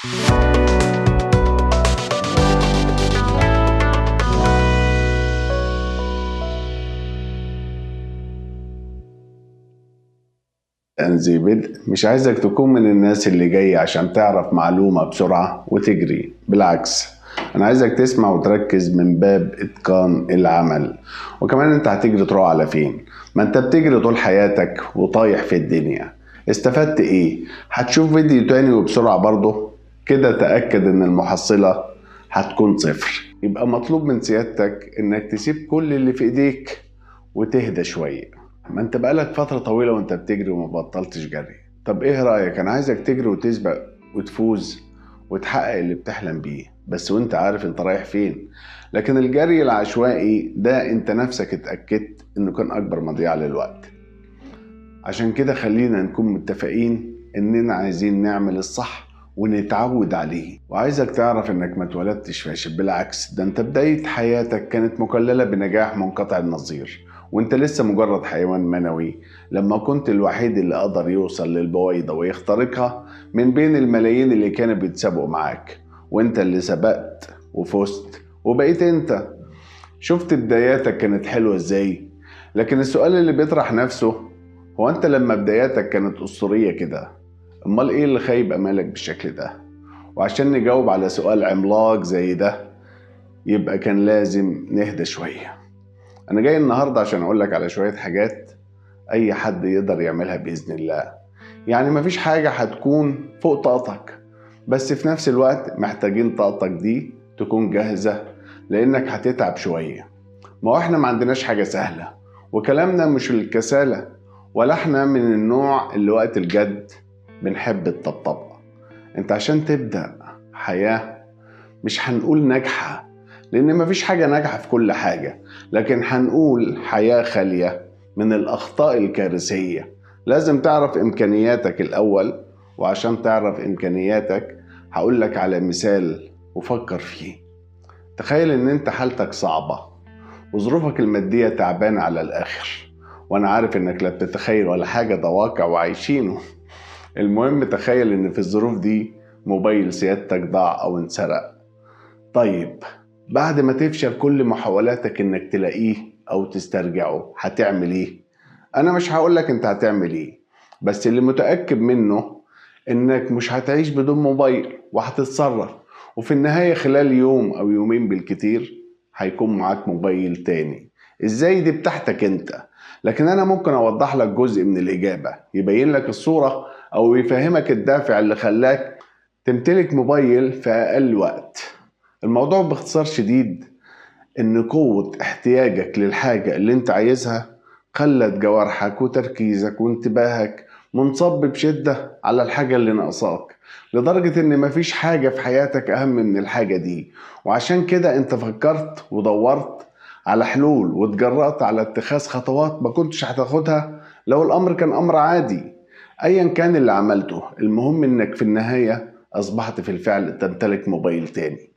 أنزي بدء، مش عايزك تكون من الناس اللي جاية عشان تعرف معلومة بسرعة وتجري، بالعكس أنا عايزك تسمع وتركز من باب إتقان العمل. وكمان أنت هتجري تروح على فين؟ ما أنت بتجري طول حياتك وطايح في الدنيا، استفدت إيه؟ هتشوف فيديو تاني وبسرعة برضه كده، تأكد إن المحصلة هتكون صفر. يبقى مطلوب من سيادتك إنك تسيب كل اللي في إيديك وتهدى شوية. ما انت بقالك فترة طويلة وانت بتجري وما بطلتش جري، طب ايه رأيك؟ انا عايزك تجري وتسبق وتفوز وتحقق اللي بتحلم بيه، بس وانت عارف انت رايح فين. لكن الجري العشوائي ده انت نفسك اتأكدت انه كان اكبر مضيعة للوقت. عشان كده خلينا نكون متفقين اننا عايزين نعمل الصح ونتعود عليه. وعايزك تعرف انك ما اتولدتش فاشل، بالعكس ده انت بداية حياتك كانت مكللة بنجاح منقطع النظير، وانت لسه مجرد حيوان منوي لما كنت الوحيد اللي قدر يوصل للبويضة ويخترقها من بين الملايين اللي كانوا بيتسابقوا معاك، وانت اللي سبقت وفزت وبقيت انت. شفت بداياتك كانت حلوة ازاي؟ لكن السؤال اللي بيطرح نفسه هو انت لما بداياتك كانت أسطورية كده، امال ايه اللي خايب امالك بالشكل ده؟ وعشان نجاوب على سؤال عملاق زي ده يبقى كان لازم نهدى شوية. أنا جاي النهاردة عشان أقولك على شوية حاجات أي حد يقدر يعملها بإذن الله. يعني مفيش حاجة هتكون فوق طاقتك، بس في نفس الوقت محتاجين طاقتك دي تكون جاهزة لأنك هتتعب شوية. ما هو إحنا ما عندناش حاجة سهلة، وكلامنا مش الكسالة، ولا إحنا من النوع اللي وقت الجد بنحب الطبطبة. أنت عشان تبدأ حياة مش هنقول ناجحة لأن مفيش حاجة ناجحة في كل حاجة، لكن هنقول حياة خالية من الأخطاء الكارثية. لازم تعرف إمكانياتك الأول، وعشان تعرف إمكانياتك هقولك على مثال وفكر فيه. تخيل إن أنت حالتك صعبة وظروفك المادية تعبانة على الآخر، وأنا عارف إنك لا بتتخيل ولا حاجة، ده واقع وعايشينه. المهم تخيل إن في الظروف دي موبايل سيادتك ضاع أو انسرق. طيب بعد ما تفشل كل محاولاتك انك تلاقيه او تسترجعه هتعمل ايه؟ انا مش هقولك انت هتعمل ايه، بس اللي متأكد منه انك مش هتعيش بدون موبايل وهتتصرف، وفي النهاية خلال يوم او يومين بالكتير هيكون معاك موبايل تاني. ازاي دي بتاعتك انت، لكن انا ممكن اوضح لك جزء من الاجابة يبين لك الصورة او يفهمك الدافع اللي خلاك تمتلك موبايل في اقل وقت. الموضوع باختصار شديد ان قوة احتياجك للحاجة اللي انت عايزها خلت جوارحك وتركيزك وانتباهك منصب بشدة على الحاجة اللي ناقصاك، لدرجة ان مفيش حاجة في حياتك اهم من الحاجة دي. وعشان كده انت فكرت ودورت على حلول واتجرأت على اتخاذ خطوات ما كنتش هتاخدها لو الامر كان امر عادي. ايا كان اللي عملته، المهم انك في النهاية اصبحت في الفعل تمتلك موبايل تاني.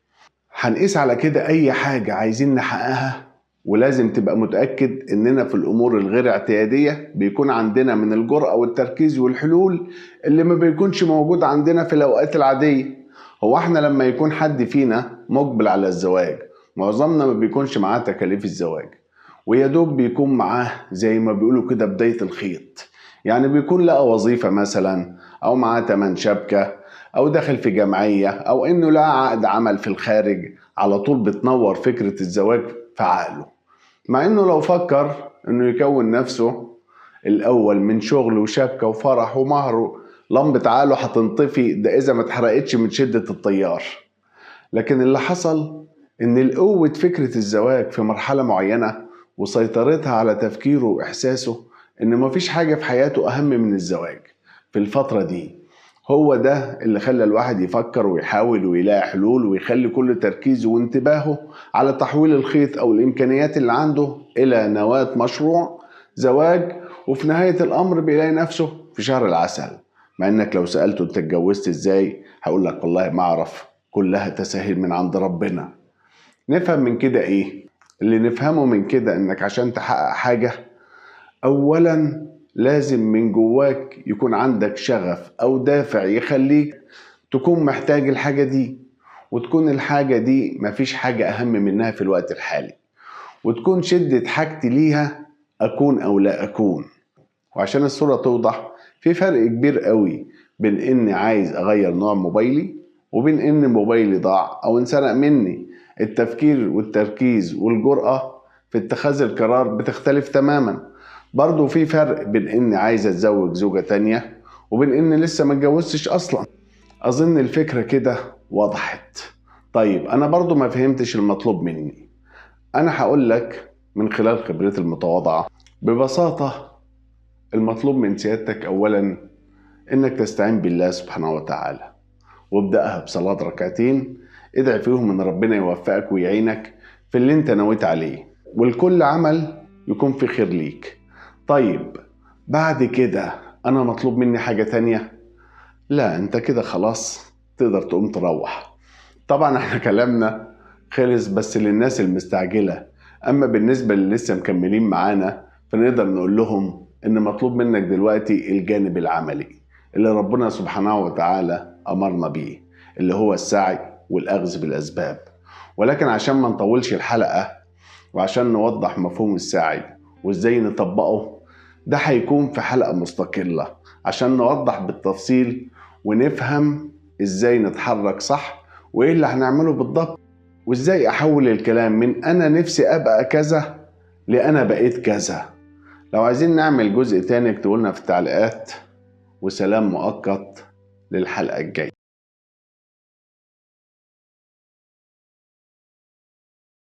هنقيس على كده أي حاجة عايزين نحققها، ولازم تبقى متأكد إننا في الأمور الغير اعتيادية بيكون عندنا من الجرأة والتركيز والحلول اللي ما بيكونش موجود عندنا في الأوقات العادية. هو احنا لما يكون حد فينا مقبل على الزواج معظمنا ما بيكونش معاه تكاليف الزواج، ويا دوب بيكون معاه زي ما بيقولوا كده بداية الخيط، يعني بيكون لقى وظيفة مثلا، أو معاه تمن شبكة، أو داخل في جمعية، أو إنه لقى عقد عمل في الخارج. على طول بتنور فكرة الزواج في عقله، مع إنه لو فكر إنه يكون نفسه الأول من شغل وشبكة وفرح ومهر، لمبة عقله هتنطفي، ده إذا ما اتحرقتش من شدة التيار. لكن اللي حصل إن القوة فكرة الزواج في مرحلة معينة وسيطرتها على تفكيره وإحساسه إن مفيش حاجة في حياته أهم من الزواج في الفترة دي، هو ده اللي خلى الواحد يفكر ويحاول ويلاقي حلول ويخلي كل تركيزه وانتباهه على تحويل الخيط أو الإمكانيات اللي عنده إلى نواة مشروع زواج. وفي نهاية الأمر بيلاقي نفسه في شهر العسل، مع إنك لو سألته أنت اتجوزت إزاي هقول لك والله ما أعرف، كلها تساهيل من عند ربنا. نفهم من كده إيه؟ اللي نفهمه من كده إنك عشان تحقق حاجة أولا لازم من جواك يكون عندك شغف أو دافع يخليك تكون محتاج الحاجة دي، وتكون الحاجة دي مفيش حاجة أهم منها في الوقت الحالي، وتكون شدة حاجتي ليها أكون أو لا أكون. وعشان الصورة توضح، في فرق كبير قوي بين إني عايز أغير نوع موبايلي وبين إن موبايلي ضاع أو انسرق مني. التفكير والتركيز والجرأة في اتخاذ القرار بتختلف تماما. برضو في فرق بين إني عايز أتزوج زوجة تانية وبين إني لسه ما اتجوزتش أصلا. أظن الفكرة كده وضحت. طيب أنا برضو ما فهمتش المطلوب مني. أنا هقول لك من خلال خبرتي المتواضعة ببساطة، المطلوب من سيادتك أولا إنك تستعين بالله سبحانه وتعالى، وابدأها بصلاة ركعتين ادعي فيهم إن ربنا يوفقك ويعينك في اللي انت نويت عليه، والكل عمل يكون في خير ليك. طيب بعد كده أنا مطلوب مني حاجة تانية؟ لا، انت كده خلاص تقدر تقوم تروح. طبعا احنا كلامنا خلص بس للناس المستعجلة، أما بالنسبة اللي لسه مكملين معانا فنقدر نقول لهم إن مطلوب منك دلوقتي الجانب العملي اللي ربنا سبحانه وتعالى أمرنا بيه، اللي هو السعي والأخذ بالأسباب. ولكن عشان ما نطولش الحلقة وعشان نوضح مفهوم السعي وإزاي نطبقه، ده هيكون في حلقة مستقلة عشان نوضح بالتفصيل ونفهم إزاي نتحرك صح وإيه اللي هنعمله بالضبط، وإزاي أحول الكلام من أنا نفسي أبقى كذا لأنا بقيت كذا. لو عايزين نعمل جزء تاني اكتبولنا في التعليقات، وسلام مؤقت للحلقة الجاية.